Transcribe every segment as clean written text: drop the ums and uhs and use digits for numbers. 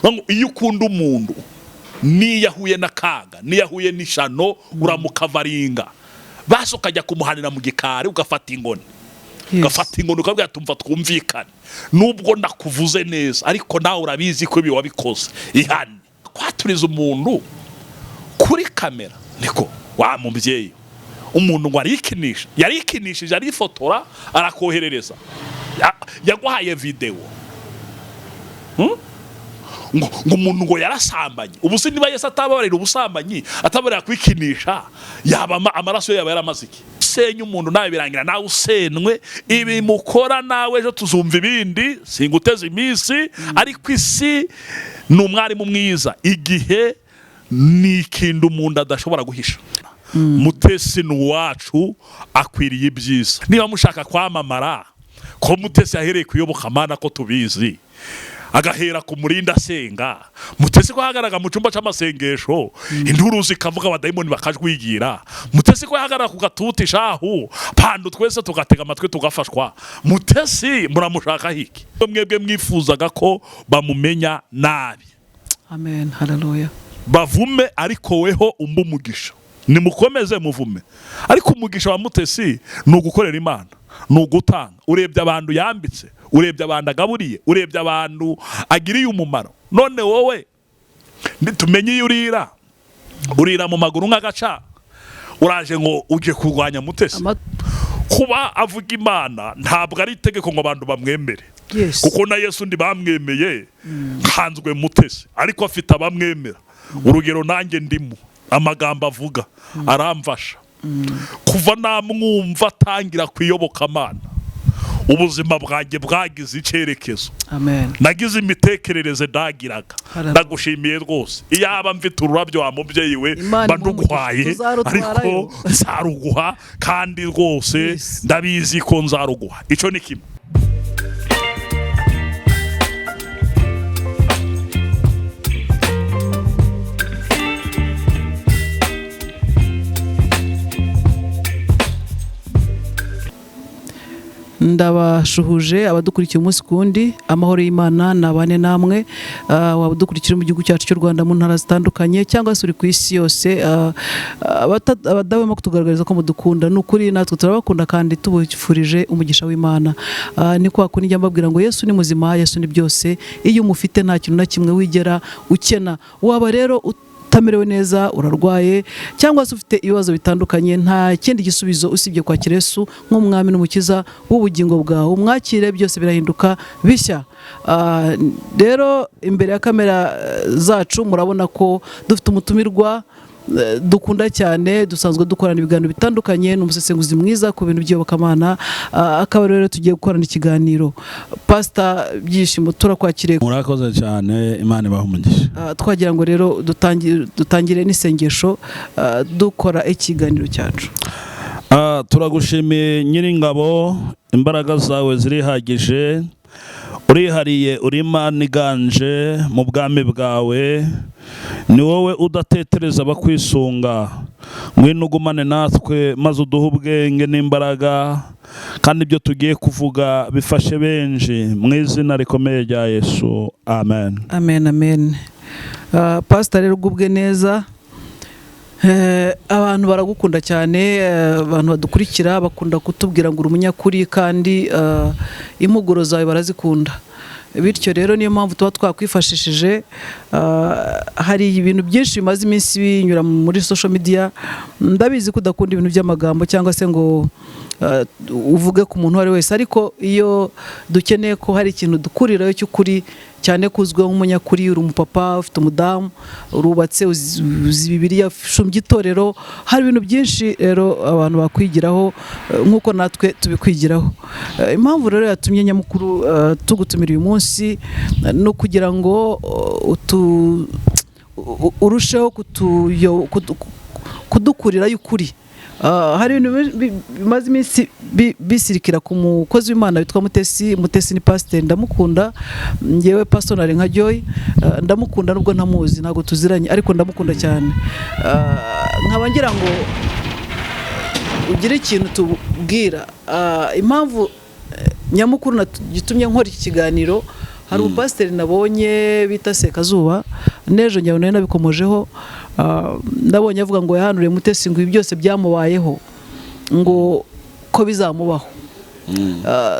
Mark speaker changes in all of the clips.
Speaker 1: Ngo iyo ukunda umuntu, niyo ahuye n'akaga, niyo ahuye n'ishano, uramukavaringa, basi ukajya kumuhanira mu gikari, ugafata inkoni, ugafata inkoni ukabwira, tumva twumvikane, nubwo nakuvuze neza, ariko nawe urabizi ko ibi wabikoze, ihane. Kwaturiza umuntu kuri kamera, niko wa mubyeyi, umuntu ngo arikinisha, yarikinishije, arifotora, arakoherereza, yaguhaye videwo. Ngo umuntu ngo yarasambanye. Ubu se niba Yesu atababarira ubusambanyi, atabarira kwikinisha, yaba amaraso ye yaba yaramaze iki? Usenya umuntu nawe birangira nawe usenwe. Ibi mukora, nawe ejo tuzumva ibindi. Singuteze iminsi, ariko isi ni umwarimu mwiza. Igihe ni ikintu umuntu adashobora guhisha. Mutesi ni uwacu, akwiriye ibyiza. Niba mushaka kwamamara, ko Mutesi yahereye kuyobokamana, ko tubizi, agahera ku murinda asenga, Mutesi ko ahagarara mu cyumba cy'amasengesho, induru zikavuga, abadayimoni bakajwigira, Mutesi ko yahagarara ku gatuti shahu pandu, twese tugatega amatwi tugafashwa, Mutesi muramushaka hiki? Mwebwe mwifuzaga ko bamumenya nabi.
Speaker 2: Amen, haleluya.
Speaker 1: Bavume, ariko weho umba umugisha. Nimukomeze muvume, ariko umugisha wa Mutesi ni ugukorera Imana, ni ugutanga. Urebye abantu yambitse, urebye abantu agaburiye, urebye abantu agiriye umumaro. None wowe tumenye iyo urira, urira mu maguru nk'agaca, uraje ngo ujye kurwanya Mutesi. Kuba avuga Imana ntabwo ari itegeko ngo abantu bamwemere, kuko na Yesu ntibamwemeye nkanzwe Mutesi, ariko afite abamwemera. Urugero nanjye ndimo, amagambo avuga aramfasha. Kuva namwumva atangira kuyobokamana, ubuzima bwanjye bwagize icyerekezo.
Speaker 2: Amen.
Speaker 1: Nagize imitekerereze ndagiraga.
Speaker 2: Hallelujah.
Speaker 1: Ndagushimiye rwose. Iyaba mfite ururabyo, wa mubyeyi we,
Speaker 2: Imana
Speaker 1: mba
Speaker 2: imuhe umugisha.
Speaker 1: ndugwaye,
Speaker 2: Tuzarutwarayo.
Speaker 1: ariko nzaruguha kandi rwose ndabizi ko nzaruguha. Icyo ni kimwe.
Speaker 2: Ndabashuhuje abadukurikiye umunsi ku wundi, amahoro y'Imana nabane namwe. Waba udukurikira mu gihugu cyacu cy'u Rwanda, mu ntara zitandukanye, cyangwa se uri ku isi yose, abadahwema kutugaragariza ko mudukunda, ni ukuri natwe turabakunda kandi tubifurije umugisha w'Imana. Ni kwa kundi njya mbabwira ngo Yesu ni muzima, Yesu ni byose. Iyo umufite nta kintu na kimwe wigera ukena. Waba rero utamerewe neza, urarwaye, cyangwa se ufite ibibazo bitandukanye, nta kindi gisubizo usibye kwakira Yesu nk'umwami n'umukiza w'ubugingo bwawe. Umwakire, byose birahinduka bishya. Rero imbere ya kamera zacu murabona ko dufite umutumirwa dukunda cyane, dusanzwe dukorana ibiganiro bitandukanye, ni umusesenguzi mwiza ku bintu by'iyobokamana. Akaba rero tugiye gukorana ikiganiro. Pasita Byishimo, turakwakiriye.
Speaker 3: Murakoze cyane, Imana ibahe umugisha.
Speaker 2: Twagira ngo rero dutangire n'isengesho, dukora ikiganiro cyacu.
Speaker 3: Turagushimiye Nyiringabo, imbaraga zawe zirihagije, urihariye, uri Imana iganje mu bwami bwawe, ni wowe udatetereza abakwisunga. Ngwino ugumane natwe, maze uduhe ubwenge n'imbaraga, kandi ibyo tugiye kuvuga bifashe benshi, mu izina rikomeye rya Yesu, amen.
Speaker 2: Amen, amen. Pasita rero, ugubwe neza. Abantu baragukunda cyane, abantu badukurikira bakunda kutubwira ngo uri umunyakuri, kandi impuguro zawe barazikunda. Bityo rero niyo mpamvu tuba twakwifashishije. Hari ibintu byinshi bimaze iminsi binyura muri social media. Ndabizi ko udakunda ibintu by'amagambo cyangwa se ngo uvuge ku muntu uwo ari we wese, ariko iyo dukeneye ko hari ikintu dukurirayo cy'ukuri, cyane ko uzwiho nk'umunyakuri, uri umupapa ufite umudamu, urubatse, uzi Bibiliya, ushumbye itorero, hari ibintu byinshi rero abantu bakwigiraho, nk'uko natwe tubikwigiraho. Impamvu rero yatumye nyamukuru tugutumira uyu munsi, ni ukugira ngo urusheho kudukurirayo ukuri. Hari ibintu bimaze iminsi bisirikira ku mukozi w'Imana witwa Mutesi. Mutesi ni pasiteri, ndamukunda ngewe personally nka Joy. Ndamukunda nubwo ntamuzi, ntabwo tuziranye, ariko ndamukunda cyane. Nkaba ngira ngo ugire ikintu tubwira. Impamvu nyamukuru gitumye nkora iki kiganiro, hari Hari umupasiteri nabonye bita Sekazuba, n'ejo njyawe nari nabikomojeho, nabonye avuga ngo yahanuriye Mutesi ngo ibi byose byamubayeho ngo ko bizamubaho.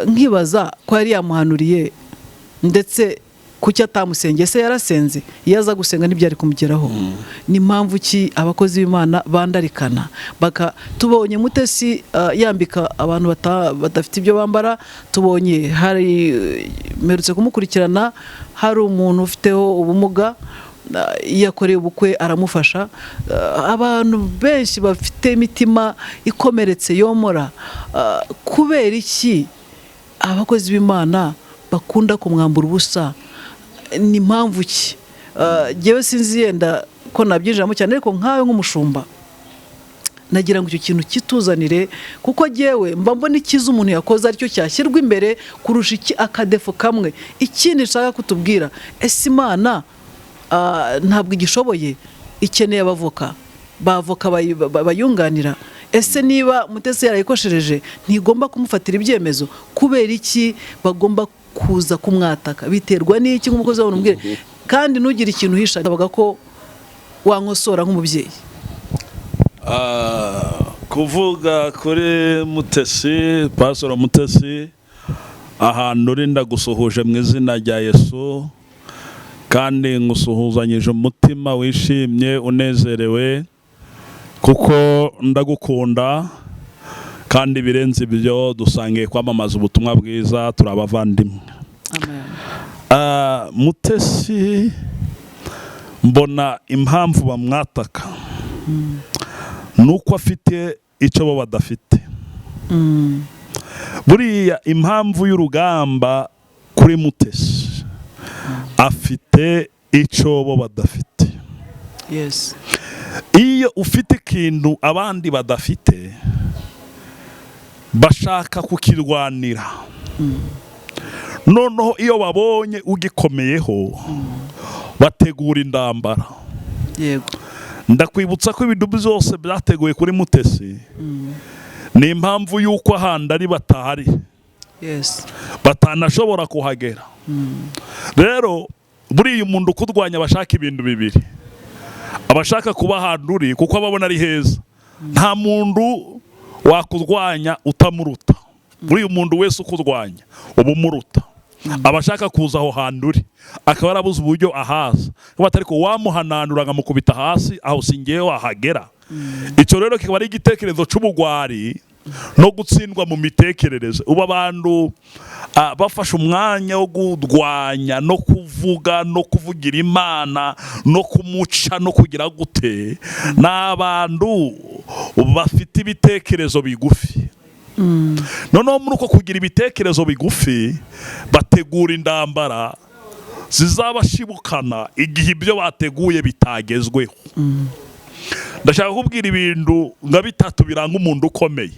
Speaker 2: Nkibaza ko yari yamuhanuriye, ndetse kuki atamusengeye? Se yarasenze? Iyo aza gusenga ntibyari kumugeraho. Ni mpamvu ki abakozi b'Imana bandarikana? Baka tubonye Mutesi yambika abantu badafite ibyo bambara, tubonye hari mperutse kumukurikirana, hari umuntu ufiteho ubumuga, iyo akoreye ubukwe aramufasha. Abantu benshi bafite imitima ikomeretse yomora. Kubera iki abakozi b'Imana bakunda kumwambura ubusa? Ni mpamvu ki? Jyewe sinzi yenda ko nabyinjiramo cyane, ariko nkawe nk'umushumba nagira ngo icyo kintu kituzanire, kuko jyewe mba mbona icyiza umuntu yakoze aricyo cyashyirwa imbere kurusha iki akadefo kamwe. Ikindi nshaka kutubwira, ese Imana ntabwo igishoboye, ikeneye abavoka bavoka bayunganira? Ese niba Mutesi yarayikoshereje ntigomba kumufatira ibyemezo? Kubera iki bagomba kuza kumwataka? Biterwa n'iki? Nk'umukozi wabo umbwire, kandi ntugire ikintu uhisha, bavuga ko wankosora nk'umubyeyi.
Speaker 3: Kuvuga kuri Mutesi, Pastor Mutesi, ahantu uri ndagusuhuje mu izina rya Yesu, kandi ngusuhuzanyije umutima wishimye unezerewe, kuko ndagukunda, kandi birenze ibyo dusangiye kwamamaza ubutumwa bwiza, turi abavandimwe.
Speaker 2: Amen.
Speaker 3: Mutesi mbona impamvu bamwataka nuko afite icyo bo badafite. Buriya impamvu y'urugamba kuri Mutesi, afite icyo bo badafite. Iyo ufite ikintu abandi badafite, bashaka kukirwanira. Noneho iyo babonye ugikomeyeho, bategura indambara. Ndakwibutsa ko ibintu byose byateguwe kuri Mutesi ni impamvu y'uko ahandi ari batahari, batanashobora kuhagera. Rero buriya umuntu ukurwanya abashaka ibintu bibiri: abashaka kuba ahantu uri kuko ababona ari heza. Nta muntu wakurwanya utamuruta. Buriya umuntu wese ukurwanya uba umuruta. Abashaka kuza aho hantu uri, akaba yarabuze uburyo ahaza, kuba atari ko wamuhananura nkamukubita hasi, aho si ngewe wahagera. Icyo rero kikaba ari igitekerezo cy'ubugwari no gutsindwa mu mitekerereze. Ubu abantu bafashe umwanya wo kurwanya no kuvuga no kuvugira Imana no kumuca no kugira gute, ni abantu bafite ibitekerezo bigufi. Noneho muri uko kugira ibitekerezo bigufi, bategura indambara zizabashibukana igihe ibyo bateguye bitagezweho. Ndashaka kubwira ibintu nka bitatu biranga umuntu ukomeye.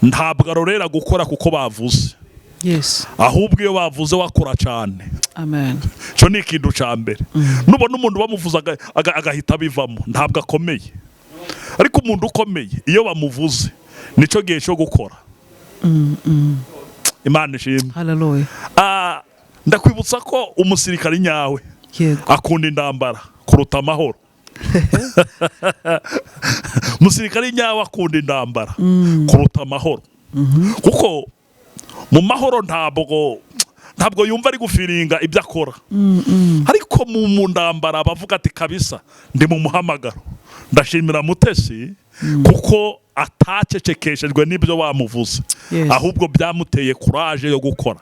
Speaker 3: Ntabwo arorera gukora kuko bavuze, ahubwo iyo bavuze wakora cyane.
Speaker 2: Amen.
Speaker 3: Icyo ni ikintu cya mbere. Nubona umuntu bamuvuze agahita abivamo, ntabwo akomeye. Ariko umuntu ukomeye, iyo bamuvuze nicyo gihe cyo gukora. Imana ishimwe.
Speaker 2: Hallelujah.
Speaker 3: Ndakwibutsa ko umusirikari nyawe akunda intambara kuruta amahoro. Umusirikari nyawe akunda intambara kuruta amahoro, kuko mu mahoro ntabwo yumva ari gufiringa ibyo akora, ariko mu ndambara bavuga ati: "Kabisa ndi mu muhamagaro." Ndashimira Mutesi kuko atacecekeshejwe n'ibyo bamuvuze, ahubwo byamuteye courage yo gukora.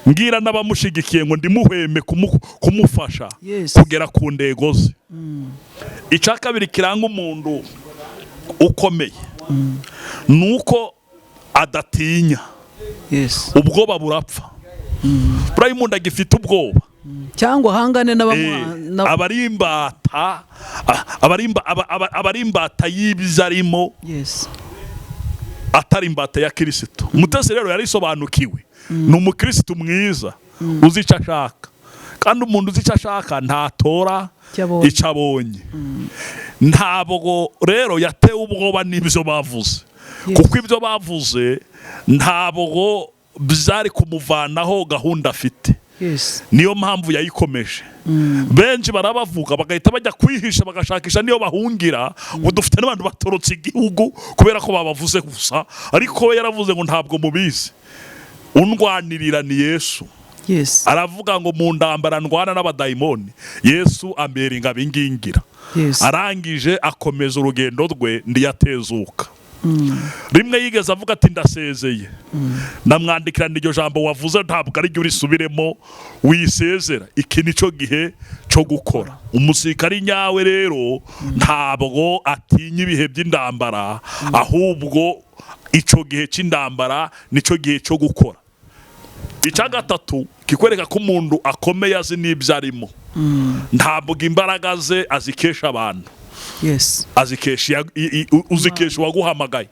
Speaker 3: Mbwira n'abamushigikiye ngo ndimuhweme kumufasha kugera ku ntego ze. Icya kabiri kiranga umuntu ukomeye ni uko adatinya. Ubwoba burapfa. Buriya umuntu agifite ubwoba,
Speaker 2: cyangwa ahangane
Speaker 3: aba ari imbata, aba ari imbata y'ibyo arimo, atari imbata ya Kirisito. Mutesi rero yarisobanukiwe, ni umukirisitu mwiza uzi icyo ashaka, kandi umuntu uzi icyo ashaka ntatora
Speaker 2: icyo abonye.
Speaker 3: Icyo abonye. Ntabwo rero yatewe ubwoba n'ibyo bavuze, kuko ibyo bavuze ntabwo byari kumuvanaho gahunda afite.
Speaker 1: Niyo mpamvu yayikomeje. Benshi barabavuga bagahita bajya kwihisha, bagashakisha niyo bahungira. Ubu dufite n'abantu batorotse igihugu kubera ko babavuze gusa, ariko we yaravuze ngo ntabwo mubizi, undwanirira ni Yesu. Aravuga ngo mu ndambara ndwana n'abadayimoni, Yesu ambera ingabo ingingira. Arangije akomeza urugendo rwe, ndiyatezuka. Rimwe yigeze avuga ati ndasezeye, ndamwandikira iryo jambo wavuze ntabwo ari ryo, urisubiremo wisezera. Iki nico gihe cyo gukora. Umusirikari nyawe rero ntabwo atinya ibihe by'indambara, ahubwo ico gihe cy'indambara nico gihe cyo gukora. Icya gatatu kikwereka ko umuntu akomeye, azi n'ibyo arimo, ntabwo imbaraga ze azikesha abantu, azikesha uzikesha uwaguhamagaye.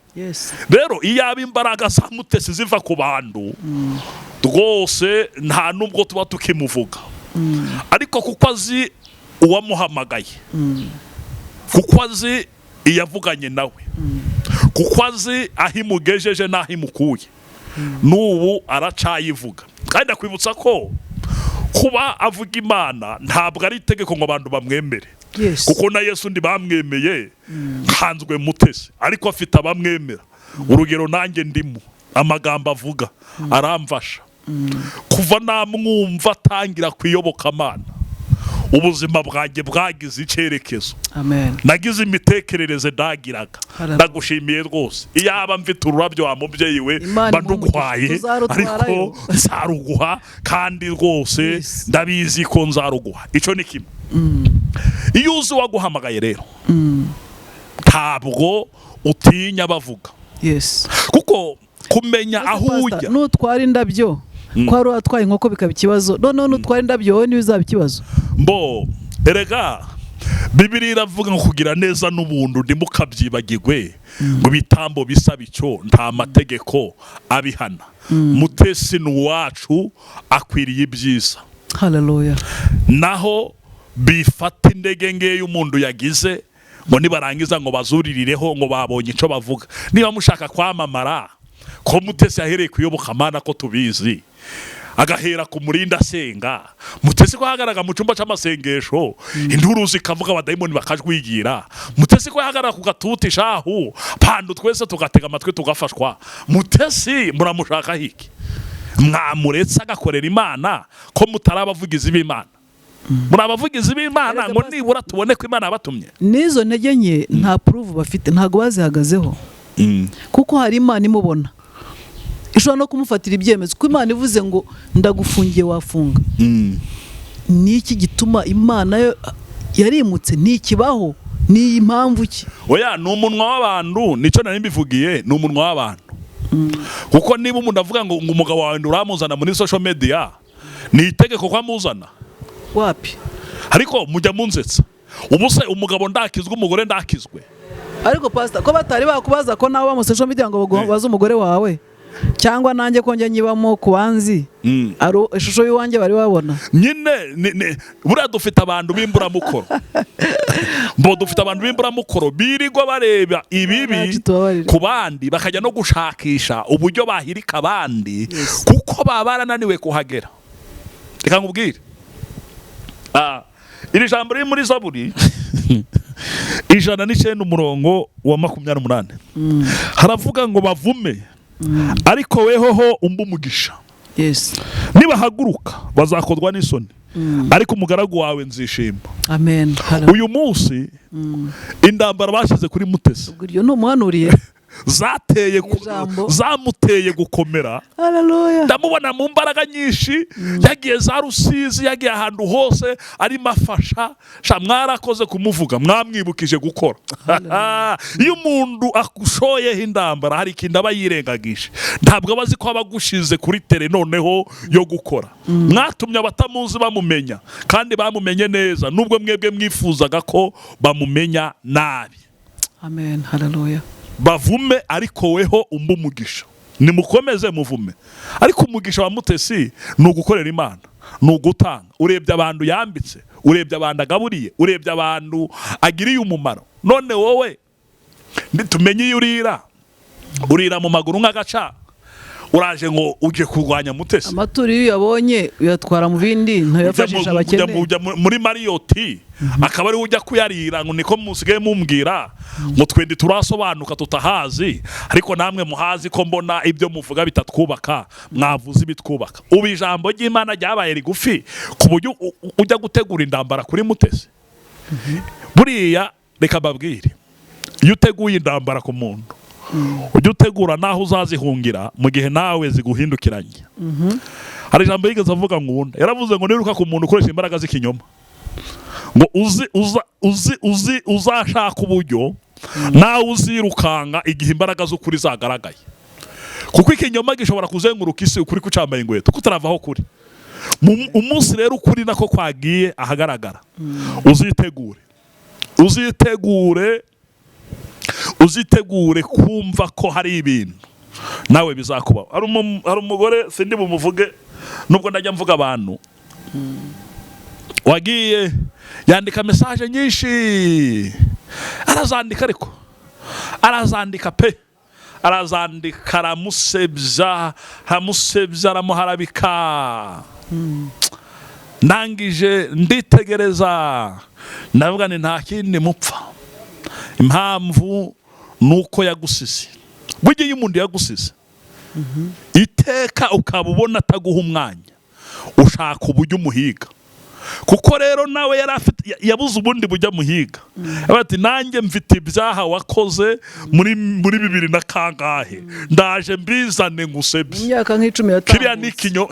Speaker 1: Rero iyo aba imbaraga za Mutesi ziva ku bantu rwose, nta nubwo tuba tukimuvuga, ariko kuko azi uwamuhamagaye, kuko azi iyavuganye nawe, kuko azi aho imugejeje n'aho imukuye, n'ubu aracayivuga. Kandi akwibutsa ko kuba avuga Imana ntabwo ari itegeko ngo abantu bamwemere, kuko na Yesu ntibamwemeye nkanzwe Mutesi, ariko afite abamwemera. Urugero nanjye ndimo, amagambo avuga aramfasha. Kuva namwumva atangira kuyobokamana, ubuzima bwanjye bwagize icyerekezo.
Speaker 2: Amen.
Speaker 1: Nagize imitekerereze ndagiraga.
Speaker 2: Hallelujah.
Speaker 1: Ndagushimiye rwose. Iyaba mfite ururabyo, wa mubyeyi we,
Speaker 2: Imana
Speaker 1: mba
Speaker 2: imuhe umugisha.
Speaker 1: ndugwaye,
Speaker 2: Tuzarutwarayo.
Speaker 1: ariko nzaruguha kandi rwose ndabizi ko nzaruguha. Icyo ni kimwe. Iyo uzi uwaguhamagaye rero, ntabwo utinya bavuga, kuko kumenya aho
Speaker 2: Pastor,
Speaker 1: ujya.
Speaker 2: Nutwara indabyo, ko hari uwatwaye inkoko bikaba ikibazo, noneho nutwara indabyo wowe ntibizaba ikibazo?
Speaker 1: Mbo erega Bibiri iravuga ngo kugira neza n'ubuntu ntimukabyibagirwe, ngo ibitambo bisa bityo nta mategeko abihana. Mutesi ni uwacu, akwiriye ibyiza.
Speaker 2: Haleluya.
Speaker 1: Naho bifata intege nkeya umuntu yagize, ngo nibarangiza ngo bazuririreho ngo babonye icyo bavuga. Niba mushaka kwamamara, ko Mutesi yahereye kuyobokamana, ko tubizi, agahera ku murinda asenga, Mutesi ko ahagarara mu cyumba cy'amasengesho induru zikavuga, abadayimoni bakajwigira, Mutesi ko yahagarara ku gatuti shahu pandu twese tugatega amatwi tugafashwa, Mutesi muramushaka hiki? Mwamuretse agakorera Imana, ko mutari abavugizi b'Imana? Muri abavugizi b'Imana
Speaker 2: Erega
Speaker 1: ngo nibura tubone ko Imana yabatumye.
Speaker 2: N'izo ntege nke nta proof bafite, ntabwo bazihagazeho, kuko hari Imana imubona, ishobora no kumufatira ibyemezo. Kuko Imana ivuze ngo ndagufungiye, wafunga. Ni iki gituma Imana yo yarimutse ntikibaho? Ni impamvu ki?
Speaker 1: Oya, ni umunwa w'abantu, nicyo nari mbivugiye, ni umunwa w'abantu. Kuko niba umuntu avuga ngo umugabo wawe uramuzana muri social media, ni itegeko ko amuzana?
Speaker 2: Wapi.
Speaker 1: Ariko mujya munsetsa. Ubu se umugabo ndakizwe, umugore ndakizwe?
Speaker 2: Ariko pastor, ko batari bakubaza ko nawe mu social media ngo bagubaze umugore wawe, cyangwa nanjye ko njya nyibamo ku banzi, ari ishusho y'uwanjye bari babona?
Speaker 1: Nyine buriya dufite abantu b'imburamukoro, mbo dufite abantu b'imburamukoro birirwa bareba ibibi
Speaker 2: Yacu tubabarire.
Speaker 1: ku bandi, bakajya no gushakisha uburyo bahirika abandi, kuko baba barananiwe kuhagera. Reka nkubwire, iri jambo riri muri Zaburi 109 umurongo wa 28, haravuga ngo bavume, ariko wehoho umba umugisha. Nibahaguruka bazakorwa n'isoni, ariko umugaragu wawe nzishima.
Speaker 2: Amen. Hallelujah.
Speaker 1: Uyu munsi indambara bashyize kuri Mutesi
Speaker 2: Ubwo iryo ni umuhanuriye
Speaker 1: zateye
Speaker 2: Ijambo.
Speaker 1: zamuteye gukomera.
Speaker 2: Haleluya.
Speaker 1: Ndamubona mu mbaraga nyinshi, yagiye za Rusizi, yagiye ahantu hose arimo afasha. Sha mwarakoze kumuvuga, mwamwibukije gukora. Iyo umuntu akushoyeho indambara, hari ikintu aba yirengagije, ntabwo aba azi ko aba agushize kuri tere noneho yo gukora. Mwatumye abatamuzi bamumenya, kandi bamumenye neza, nubwo mwebwe mwifuzaga ko bamumenya nabi.
Speaker 2: Amen. Haleluya.
Speaker 1: Bavume, ariko weho umba umugisha. Nimukomeze muvume, ariko umugisha wa Mutesi ni ugukorera Imana, ni ugutanga. Urebye abantu yambitse, urebye abantu agaburiye, urebye abantu agiriye umumaro. None wowe ntitumenye iyo urira, urira mu maguru nk'agaca. Uraje ngo uje kurwanya Mutesi.
Speaker 2: Amaturo iyo uyabonye uyatwara mu bindi, ntuyafashisha abakene.
Speaker 1: Ujya muri Marriott, akaba ariho ujya kuyarira, ngo niko musigaye mumbwira ngo twende turasobanuka tutahazi, ariko namwe muhazi ko mbona ibyo muvuga bitatwubaka, mwavuze ibitwubaka. Ubu ijambo ry'Imana ryabaye rigufi ku buryo ujya gutegura intambara kuri Mutesi. Buriya reka mbabwire, iyo uteguye intambara ku muntu, ujya utegura naho uzazihungira mu gihe nawe ziguhindukiranye. Hari ijambo yigeze avuga ngo yaravuze ngo niruka ku muntu ukoresha imbaraga z'ikinyoma, ngo uzi uza uzi uzi uzashaka uburyo nawe uzirukanga igihe imbaraga z'ukuri zagaragaye, kuko ikinyoma gishobora kuzenguruka isi ukuri kucambaye inkweto kutaravaho kuri. Umunsi rero ukuri nako kwagiye ahagaragara, uzitegure, uzitegure, uzitegure kumva ko hari ibintu nawe bizakubaho. Hari umugore, sindi bumuvuge nubwo ndajya mvuga abantu, wagiye yandika message nyinshi, arazandika, ariko arazandika pe, arazandika, aramusebya, aramusebya, aramuharabika. Ndangije nditegereza, ndavuga ni nta kindi mupfa, impamvu ni uko yagusize. Burya iyo umuntu yagusize iteka ukaba ubona ataguha umwanya, ushaka uburyo umuhiga, kuko rero nawe yari afite, yabuze ubundi bujya muhiga. Ati nanjye mfite ibyaha wakoze muri bibiri na kangahe, ndaje mbizane ngusebye.
Speaker 2: Imyaka nk'10
Speaker 1: Kiriya ni
Speaker 2: yatambutse.
Speaker 1: ikinyo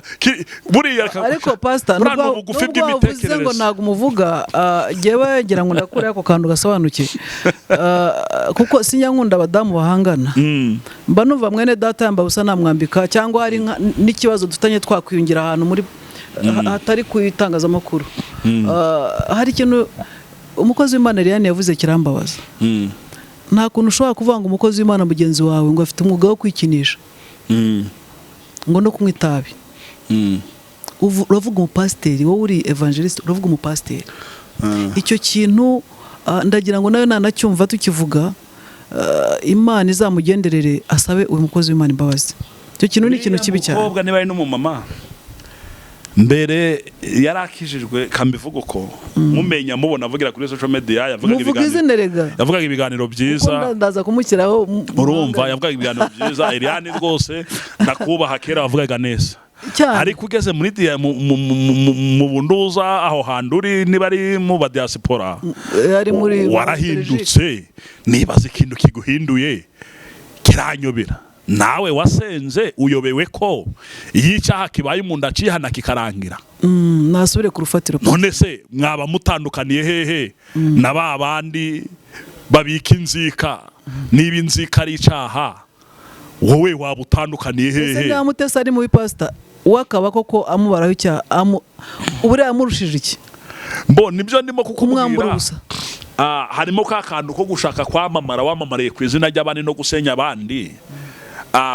Speaker 1: buriya.
Speaker 2: Ariko pastor,
Speaker 1: buriya ni
Speaker 2: nubwo
Speaker 1: ubugufi
Speaker 2: nubwo wavuze ngo
Speaker 1: bw'imitekerereze.
Speaker 2: ntabwo umuvuga, jyewe ngira ngo ndakure ako kantu gasobanukiye, kuko sinyankunda abadamu bahangana. Mba numva mwene data yambaye ubusa namwambika, cyangwa hari n'ikibazo dufitanye twakwiyungira ahantu muri hatari ku itangazamakuru. Hari ikintu umukozi w'Imana Eliane yavuze kirambabaza. Nta kuntu ushobora kuvuga ngo umukozi w'Imana mugenzi wawe ngo afite umwuga wo kwikinisha, ngo no kunywa itabi. Uravuga umupasiteri, wowe uri evangeliste, uravuga umupasiteri. Icyo kintu, ndagira ngo nawe nanacyumva tukivuga, Imana izamugenderere asabe uyu mukozi w'Imana imbabazi. Icyo kintu ni ikintu kibi cyane.
Speaker 1: Umukobwa niba ari n'umumama, mbere yari akijijwe, kambivuga uko mumenya, mubona avugira kuri social media, yavugaga
Speaker 2: Muvuga
Speaker 1: ibiganiro,
Speaker 2: izina rega.
Speaker 1: yavugaga ibiganiro byiza.
Speaker 2: Kuko ndaza kumushyiraho
Speaker 1: Urumva, yavugaga ibiganiro byiza. Eliane rwose ndakubaha, kera wavugaga neza.
Speaker 2: Cyane.
Speaker 1: Ariko ugeze muri mu bunduza aho hantu uri, niba ari mu ba diaspora,
Speaker 2: Ari muri
Speaker 1: warahindutse. Nibaza ikintu kiguhinduye, kiranyobera. Nawe wasenze uyobewe ko iyo icyaha kibaye umuntu acihana kikarangira.
Speaker 2: Nasubire ku rufatiro.
Speaker 1: None se mwaba mutandukaniye hehe na ba bandi babika inzika? Niba inzika ari icyaha, wowe waba utandukaniye
Speaker 2: Ese
Speaker 1: hehe?
Speaker 2: niba Mutesi ari mubi, pastor, we akaba koko amubaraho icyaha, buriya amurushije iki?
Speaker 1: Mbo nibyo ndimo
Speaker 2: Kumwambura
Speaker 1: kukubwira.
Speaker 2: ubusa.
Speaker 1: Harimo ka kantu ko gushaka kwamamara, wamamariye ku izina ry'abandi no gusenya abandi,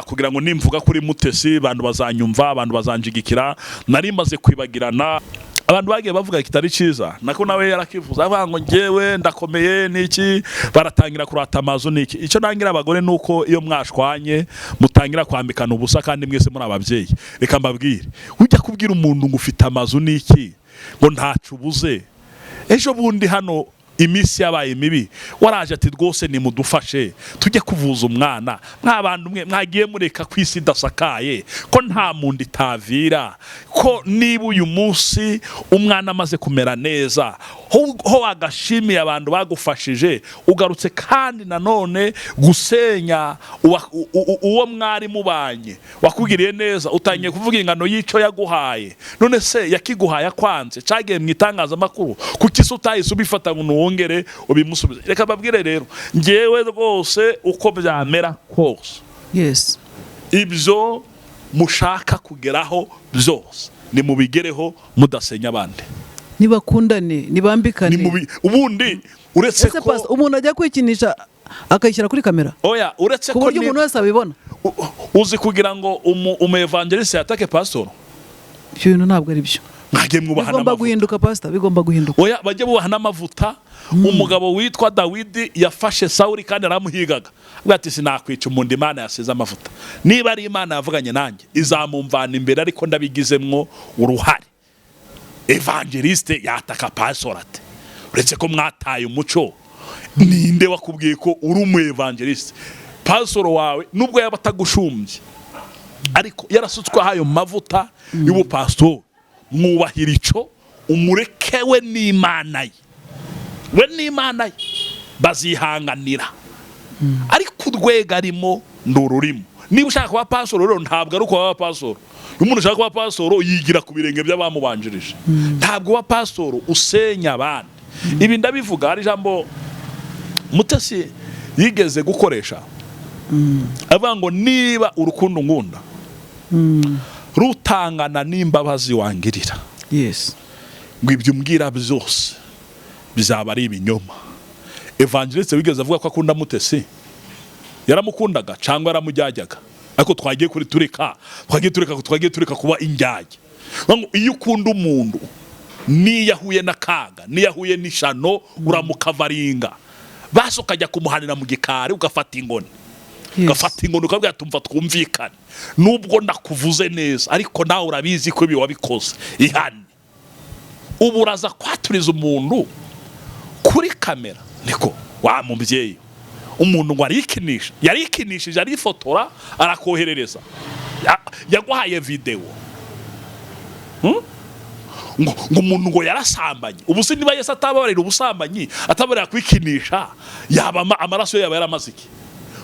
Speaker 1: kugira ngo nimvuga kuri Mutesi abantu bazanyumva, abantu bazanjigikira. Nari maze kwibagirana, abantu bagiye bavuga kitari cyiza, nako nawe yarakifuza, avuga ngo njyewe ndakomeye niki, baratangira kurata amazu niki. Icyo nangira abagore nuko iyo mwashwanye mutangira kwambikana ubusa kandi mwese muri ababyeyi. Reka mbabwire, ujya kubwira umuntu ngo ufite amazu niki, ngo ntacu ubuze, ejo bundi hano iminsi yabaye mibi, waraje ati rwose nimudufashe tujye kuvuza umwana. Mwabantu mwe mwagiye mureka ku isi idasakaye, ko nta muntu itavira, ko niba uyu munsi umwana amaze kumera neza, ho wagashimiye abantu bagufashije, ugarutse kandi nanone gusenya uwo mwari mubanye wakugiriye neza, utangiye kuvuga ingano y'icyo yaguhaye. None se yakiguhaye akwanze, cyagiye mu itangazamakuru, kuki se utahise ubifata ngo nuwongere ubimusubize? Reka babwire rero, ngewe rwose uko byamera kose, ibyo mushaka kugeraho byose nimubigereho mudasenya abandi.
Speaker 2: Nibakundane, nibambikane.
Speaker 1: Ubundi uretse
Speaker 2: Ese
Speaker 1: ko
Speaker 2: pastor, umuntu ajya kwikinisha akayishyira kuri kamera
Speaker 1: Oya, uretse
Speaker 2: ku
Speaker 1: ko
Speaker 2: buryo umuntu wese abibona?
Speaker 1: Uzi kugira ngo umu evangeliste yatake pastor?
Speaker 2: Ibyo bintu ntabwo ari byo.
Speaker 1: Mwagiye mwubaha
Speaker 2: Bigomba
Speaker 1: n'amavuta.
Speaker 2: guhinduka, pastor, bigomba guhinduka.
Speaker 1: Oya, bajye bubaha n'amavuta. Umugabo witwa Dawidi yafashe Sawuli kandi aramuhigaga, avuga ati: "Sinakwica umuntu Imana yasize amavuta. Niba ari Imana yavuganye nanjye, izamumvana imbere, ariko ndabigizemwo uruhare." Évangéliste yataka pastor ate? Uretse ko mwataye umuco, ninde wakubwiye ko uri umu évangéliste? Pastor wawe, nubwo yaba atagushumbye, ariko yarasutsweho ayo mavuta y'ubupasitori, mwubahira ico, umureke we n'Imana ye, we n'Imana ye bazihanganira. Ariko urwego arimo ni ururimo. Niba ushaka kuba pasoro rero, ntabwo ari ukuba pasoro. Iyo umuntu ashaka kuba pasoro, yigira ku birenge by'abamubanjirije. Ntabwo uba pasoro usenya abandi. Ibi ndabivuga, hari ijambo Mutesi yigeze gukoresha, avuga ngo: "Niba urukundo ngunda rutangana n'imbabazi wangirira, ngo ibyo umbwira byose bizaba ari ibinyoma." Évangéliste wigeze avuga ko akunda Mutesi, yaramukundaga cyangwa yaramujyajyaga? Ariko twagiye kuri tureka, twagiye tureka, twagiye tureka kuba injyajya. Ngo iyo ukunda umuntu, niyo ahuye n'akaga, niyo ahuye n'ishano, uramukavaringa, basi ukajya kumuhanira mu gikari, ugafata ingoni, ugafata ingoni ukabwira: "Tumva twumvikane, nubwo nakuvuze neza, ariko nawe urabizi ko ibi wabikoze, ihane." Ubu uraza kwaturiza umuntu kuri kamera, niko wa mubyeyi, umuntu ngo arikinisha, yarikinishije, arifotora, arakoherereza, yaguhaye videwo. Ngo umuntu ngo yarasambanye. Ubu se niba Yesu atababarira ubusambanyi, atabarira kwikinisha, yaba amaraso ye yaba yaramaze iki?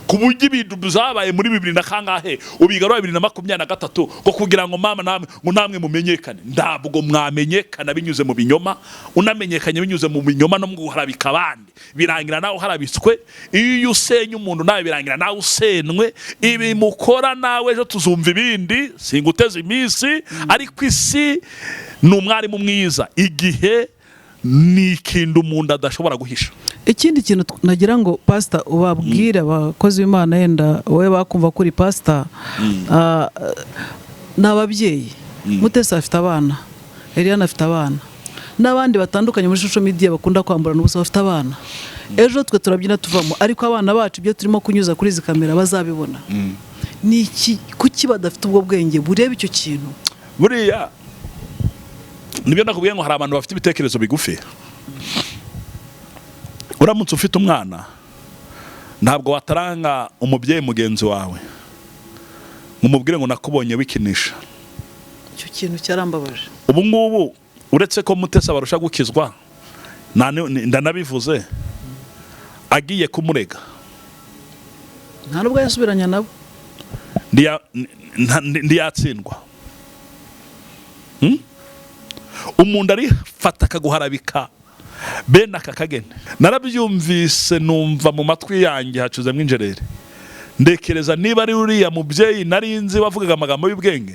Speaker 1: Ku buryo ibintu byabaye muri bibiri na kangahe ubigarura 2023, ngo kugira ngo mama namwe, ngo namwe mumenyekane. Ntabwo mwamenyekana binyuze mu binyoma. Unamenyekanye binyuze mu binyoma no mu guharabika abandi, birangira nawe uharabitswe. Iyo usenya umuntu, nawe birangira nawe usenwe. Ibi mukora, nawe ejo tuzumva ibindi. Singuteze iminsi, ariko isi ni umwarimu mwiza. Igihe ni ikintu umuntu adashobora guhisha.
Speaker 2: Ikindi kintu nagira ngo pasita ubabwire abakozi b'Imana, yenda wowe bakumva kuri pasita, ni ababyeyi. Mutesi afite abana, Eliane afite abana, n'abandi batandukanye muri social media bakunda kwamburana ubusa bafite abana. Ejo twe turabyina tuvamo, ariko abana bacu ibyo turimo kunyuza kuri izi kamera bazabibona. Ni iki? Kuki badafite ubwo bwenge bureba icyo kintu?
Speaker 1: Buriya nibyo nakubwiye ngo hari abantu bafite ibitekerezo bigufi. Uramutse ufite umwana, ntabwo wataranga umubyeyi mugenzi wawe ngo umubwire ngo: "Nakubonye wikinisha."
Speaker 2: Icyo kintu cyarambabaje.
Speaker 1: Ubu ngubu, uretse ko Mutesi abarusha gukizwa, ndanabivuze, agiye kumurega,
Speaker 2: Nta nubwo yasubiranya nabo.
Speaker 1: Ntiyatsindwa. Umuntu arifata akaguharabika bene aka kagene. Narabyumvise, numva mu matwi yanjye hacuzemo injerere. Ndekereza niba ari uriya mubyeyi nari nzi wavugaga amagambo y'ubwenge.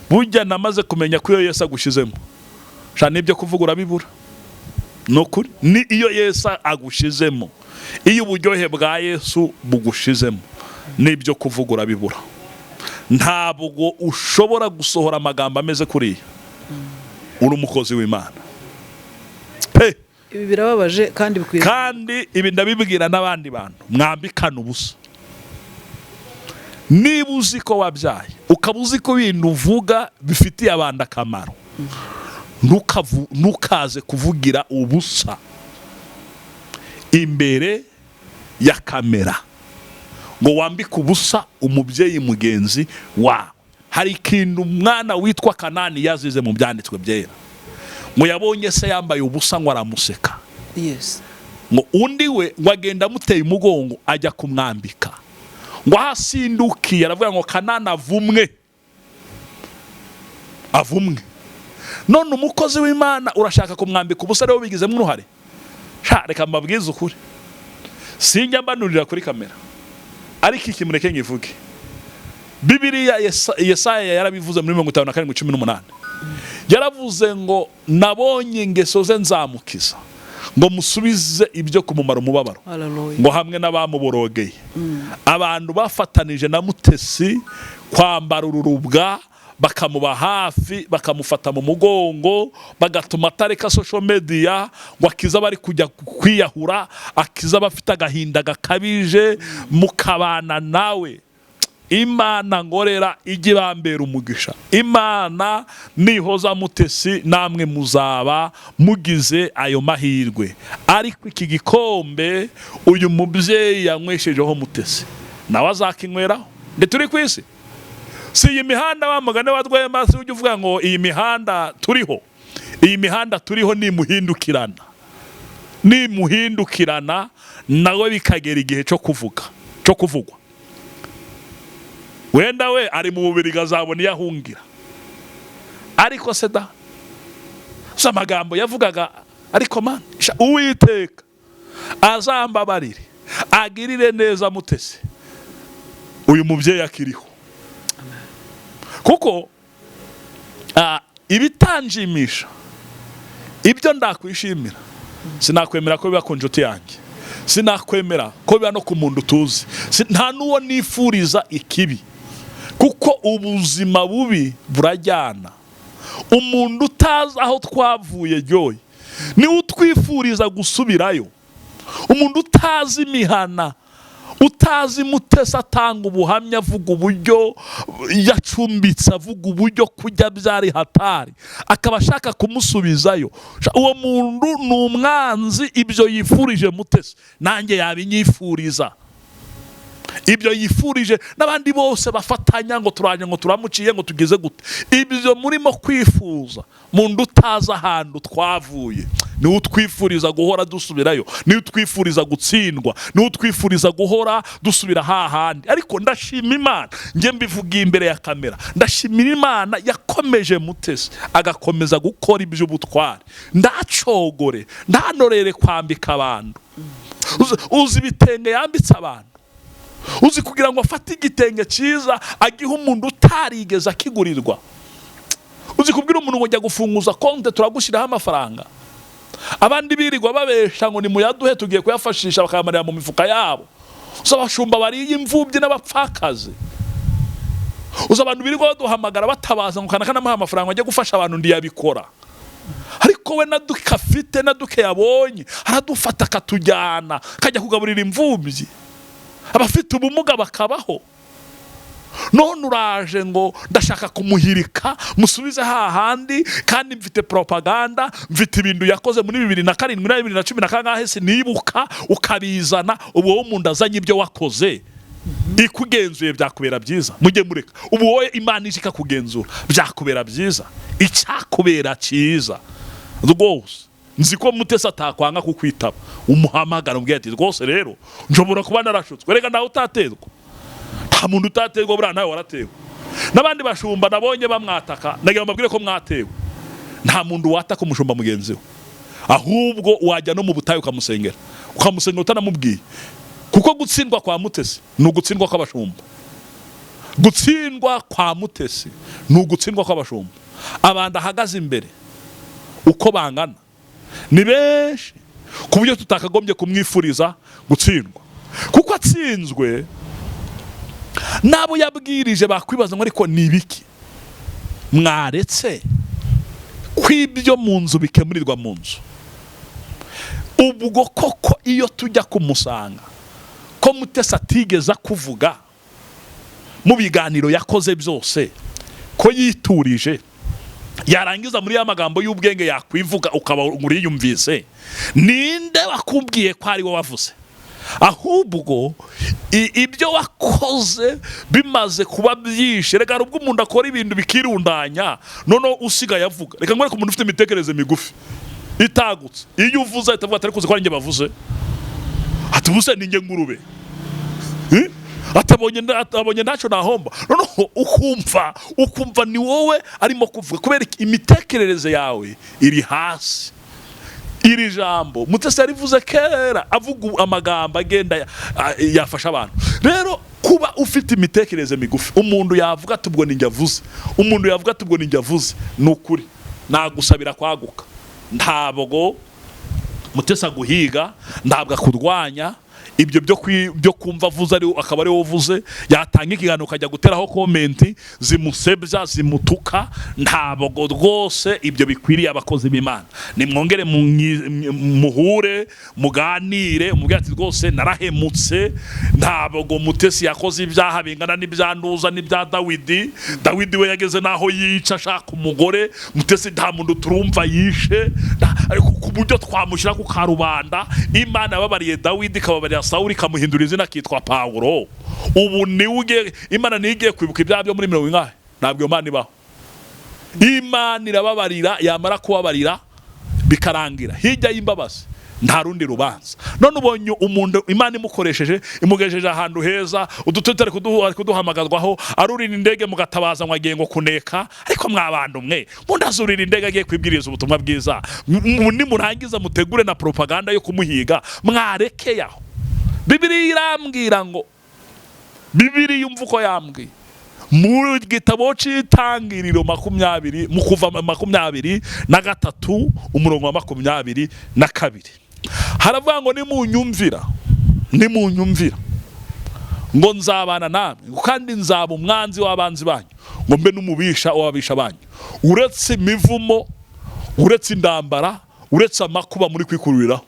Speaker 1: Burya namaze kumenya ko iyo Yesu agushyizemo, sha, n'ibyo kuvuga urabibura. Ni ukuri, ni iyo Yesu agushizemo, iyo uburyohe bwa Yesu bugushizemo, n'ibyo kuvuga urabibura. Ntabwo ushobora gusohora amagambo ameze kuriya uri umukozi w'Imana pe.
Speaker 2: Ibi birababaje kandi bikwiye.
Speaker 1: Kandi ibi ndabibwira n'abandi bantu mwambikana ubusa. Niba uzi ko wabyaye, ukaba uzi ko ibintu uvuga bifitiye abantu akamaro, ntukaze kuvugira ubusa imbere ya kamera ngo wambike ubusa umubyeyi mugenzi wawe. Hari ikintu umwana witwa Kanani yazize mu Byanditswe Byera, ngo yabonye se yambaye ubusa, ngo aramuseka, ngo undi we ngo agenda amuteye umugongo, ajya kumwambika, ngo aho asindukiye aravuga ngo: "Kanani avumwe, avumwe." None umukozi w'Imana urashaka kumwambika ubusa, ariwe wabigizemo uruhare? Sha, reka mbabwize ukuri, sinjya mbanurira kuri kamera, ariko iki mureke ngivuge. Bibiliya, Yesaya yarabivuze muri 57:18, yaravuze ngo: "Nabonye ingeso ze, nzamukiza, ngo musubize ibyo kumumara umubabaro,"
Speaker 2: Hallelujah.
Speaker 1: ngo hamwe n'abamuborogeye. Abantu bafatanije na Mutesi kwambara ururubwa. Bakamuba hafi, bakamufata mu mugongo, bagatuma atareka social media ngo akize abari kujya kwiyahura, akize abafite agahinda gakabije, mukabana nawe. Imana ngorera ijye ibambera umugisha. Imana nihoza Mutesi, namwe muzaba mugize ayo mahirwe. Ariko iki gikombe uyu mubyeyi yanyweshejeho Mutesi, nawe azakinyweraho. Ndi turi ku isi, si iyi mihanda, wa mugani wa Rwema, si ujya uvuga ngo iyi mihanda turiho, iyi mihanda turiho nimuhindukirana, nimuhindukirana nawe bikagera igihe cyo kuvuga, cyo kuvugwa. Wenda we ari mu mubiri, azabona iyo ahungira. Ariko se da, si amagambo yavugaga? Ariko man sha, Uwiteka azambabarire, agirire neza Mutesi uyu mubyeyi akiriho, kuko ibitanjimisha, ibyo ndakwishimira, sinakwemera ko biba ku nshuti yanjye, sinakwemera ko biba no ku muntu tuzi. Nta n'uwo nifuriza ikibi, kuko ubuzima bubi burajyana. Umuntu utazi aho twavuye ryoye niwe utwifuriza gusubirayo. Umuntu utazi imihana, utazi Mutesi atanga ubuhamya, avuga uburyo yacumbitse, avuga uburyo kujya byari hatari, akaba ashaka kumusubizayo. Uwo muntu ni umwanzi. Ibyo yifurije Mutesi nanjye yabinyifuriza, ibyo yifurije n'abandi bose bafatanya ngo turaje, ngo turamuciye, ngo tugeze gute. Ibyo murimo kwifuza, muntu utazi ahantu twavuye niwe utwifuriza guhora dusubirayo, niwe utwifuriza gutsindwa, niwe utwifuriza guhora dusubira hahandi. Ariko ndashima Imana, njye mbivugiye imbere ya kamera, ndashimira Imana yakomeje Mutesi agakomeza gukora iby'ubutwari, ndacogore, ntanorere kwambika abantu. Uzi ibitenge yambitse abantu? Uzi kugira ngo afate igitenge cyiza agihe umuntu utarigeze akigurirwa? Uzi kubwira umuntu ngo jya gufunguza konte, turagushyiraho amafaranga, abandi birirwa babesha ngo nimuyaduhe tugiye kuyafashisha, bakayamarira mu mifuka yabo? Uzi abashumba bariye imfubyi n'abapfakazi? Uzi abantu birirwa baduhamagara batabaza ngo kanaka namuha amafaranga ajye gufasha abantu, ndiyabikora? Ariko we na duke afite, na duke yabonye, aradufata akatujyana, akajya kugaburira imfubyi, abafite ubumuga bakabaho. None uraje ngo ndashaka kumuhirika, musubize hahandi, kandi mfite propaganda, mfite ibintu yakoze muri 2007 na 2010 na kangahe sinibuka, ukabizana. Ubu wowe umuntu azanye ibyo wakoze ikugenzuye byakubera byiza? Mujye mureka. Ubu wowe Imana ije ikakugenzura byakubera byiza? Icyakubera cyiza rwose, nzi ko Mutesi atakwanga kukwitaba, umuhamagara umubwira ati: "Rwose rero nshobora kuba narashutswe." Reka, ntawe utaterwa, nta muntu utaterwa. Buriya nawe waratewe, n'abandi bashumba nabonye bamwataka, nagira ngo mbabwire ko mwatewe. Nta muntu wataka umushumba mugenzi we, ahubwo wajya no mu butayu ukamusengera, ukamusengera utanamubwiye, kuko gutsindwa kwa Mutesi ni ugutsindwa kw'abashumba. Gutsindwa kwa Mutesi ni ugutsindwa kw'abashumba. Abantu ahagaze imbere uko bangana ni benshi, ku buryo tutakagombye kumwifuriza gutsindwa, kuko atsinzwe n'abo yabwirije bakwibaza ngo: "Ariko ni ibiki? Mwaretse kw'ibyo mu nzu bikemurirwa mu nzu?" Ubwo koko iyo tujya kumusanga, ko Mutesi atigeze kuvuga mu biganiro yakoze byose, ko yiturije, yarangiza muri ya magambo y'ubwenge yakwivuga ukaba uriyumvise, ninde wakubwiye ko ari we wavuze? Ahubwo ibyo wakoze bimaze kuba byinshi. Reka, hari ubwo umuntu akora ibintu bikirundanya, noneho usigaye avuga. Reka nkwereke, umuntu ufite imitekerereze migufi itagutse, iyo uvuze ahita avuga ati: "Ariko uzi ko ari njye bavuze?" Ati: "Ubuse ni njye ngurube?" Eh? Atabonye ntacyo nahomba. Noneho ukumva ni wowe arimo kuvuga, kubera iki? Imitekerereze yawe iri hasi. Iri jambo Mutesi yarivuze kera, avuga amagambo agenda yafasha abantu. Rero kuba ufite imitekerereze migufi, umuntu yavuga ati: "Ubwo ninjye avuze." Umuntu yavuga ati: "Ubwo ninjye avuze." Ni ukuri nagusabira kwaguka. Ntabwo Mutesi aguhiga, ntabwo akurwanya. Ibyo byo kumva avuze ari akaba ari wowe uvuze, yatanga ikiganiro ukajya guteraho comment zimusebya, zimutuka. Ntabwo rwose ibyo bikwiriye abakozi b'Imana. Nimwongere muhure, muganire, umubwire ati: "Rwose narahemutse, ntabwo Mutesi yakoze ibyaha bingana n'ibya Nduza n'ibya Dawidi. Dawidi we yageze n'aho yica ashaka umugore. Mutesi nta muntu turumva yishe, ariko ku buryo twamushyira ku karubanda. Imana yababariye Dawidi, ikababarira Sawuli, ikamuhindura izina akitwa Pawulo. Ubu niwe ugiye, Imana niyo igiye kwibuka ibyaha byo muri mirongo ingahe? Ntabwo iyo Mana ibaho. Imana irababarira, yamara kubabarira bikarangira. Hirya y'imbabazi nta rundi rubanza. None ubonye umuntu Imana imukoresheje, imugejeje ahantu heza, udutute ari kuduhamagarwaho, arurira indege mugatabaza ngo agiye ngo kuneka. Ariko mwabantu mwe, mundazurira indege agiye kwibwiriza ubutumwa bwiza, nimurangiza mutegure na propaganda yo kumuhiga. Mwarekeye aho. Bibiliya irambwira ngo, Bibiliya yumva uko yambwiye mu gitabo cy'Itangiriro 20, mu Kuva 23, umurongo wa 22, haravuga ngo: "Nimunyumvira, nimunyumvira, ngo nzabana namwe, ngo kandi nzaba umwanzi w'abanzi banyu, ngo mbe n'umubisha w'ababisha banyu." Uretse imivumo, uretse indambara, uretse amakuba muri kwikururiraho,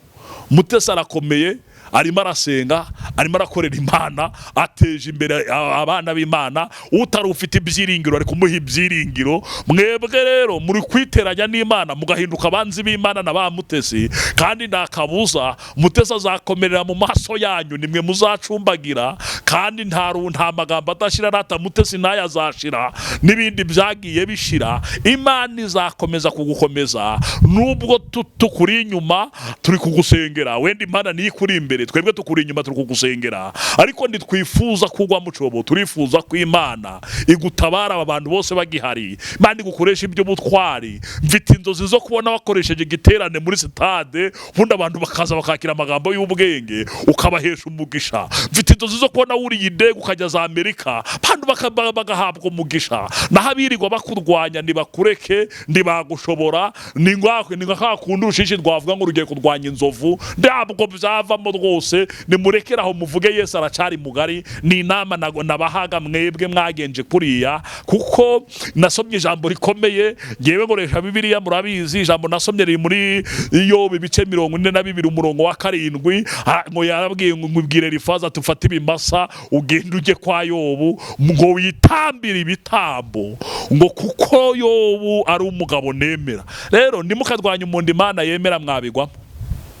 Speaker 1: Mutesi arakomeye, arimo arasenga, arimo arakorera Imana, ateje imbere abana b'Imana. Utari ufite ibyiringiro ari kumuha ibyiringiro. Mwebwe rero muri kwiteranya n'Imana, mugahinduka abanzi b'Imana na ba Mutesi. Kandi nta kabuza Mutesi azakomerera mu maso yanyu, nimwe muzacumbagira. Kandi nta magambo adashira rata. Mutesi nayo azashira n'ibindi byagiye bishira. Imana izakomeza kugukomeza nubwo tukuri inyuma turi kugusengera. Wenda Imana niyo ikuri imbere, twebwe tukuri inyuma turi kugusengera, ariko ntitwifuza kugwa mu cobo. Turifuza ko Imana igutabara aba bantu bose bagihari, Imana igukoresha iby'ubutwari. Mfite inzozi zo kubona wakoresheje igiterane muri sitade, ubundi abantu bakaza bakakira amagambo y'ubwenge, ukabahesha umugisha. Mfite inzozi zo kubona wuriye indege ukajya za Amerika, abantu bagahabwa umugisha. Naho abirirwa bakurwanya ntibakureke, ntibagushobora. Ni nka ka kundi urushishi rwavuga ngo rugiye kurwanya inzovu, ntabwo byavamo rwose. Nimurekere aho, muvuge Yesu aracari mugari. Ni inama nabahaga mwebwe mwagenje kuriya, kuko nasomye ijambo rikomeye. Ngewe nkoresha Bibiliya, murabizi. Ijambo nasomye riri muri Yobu ibice 42, umurongo wa 7, ngo yarabwiye ngo ngubwire Elifaza tufate ibimasa, ugende ujye kwa Yobu ngo witambire ibitambo, ngo kuko Yobu ari umugabo nemera. Rero ntimukarwanye umuntu Imana yemera, mwabigwamo.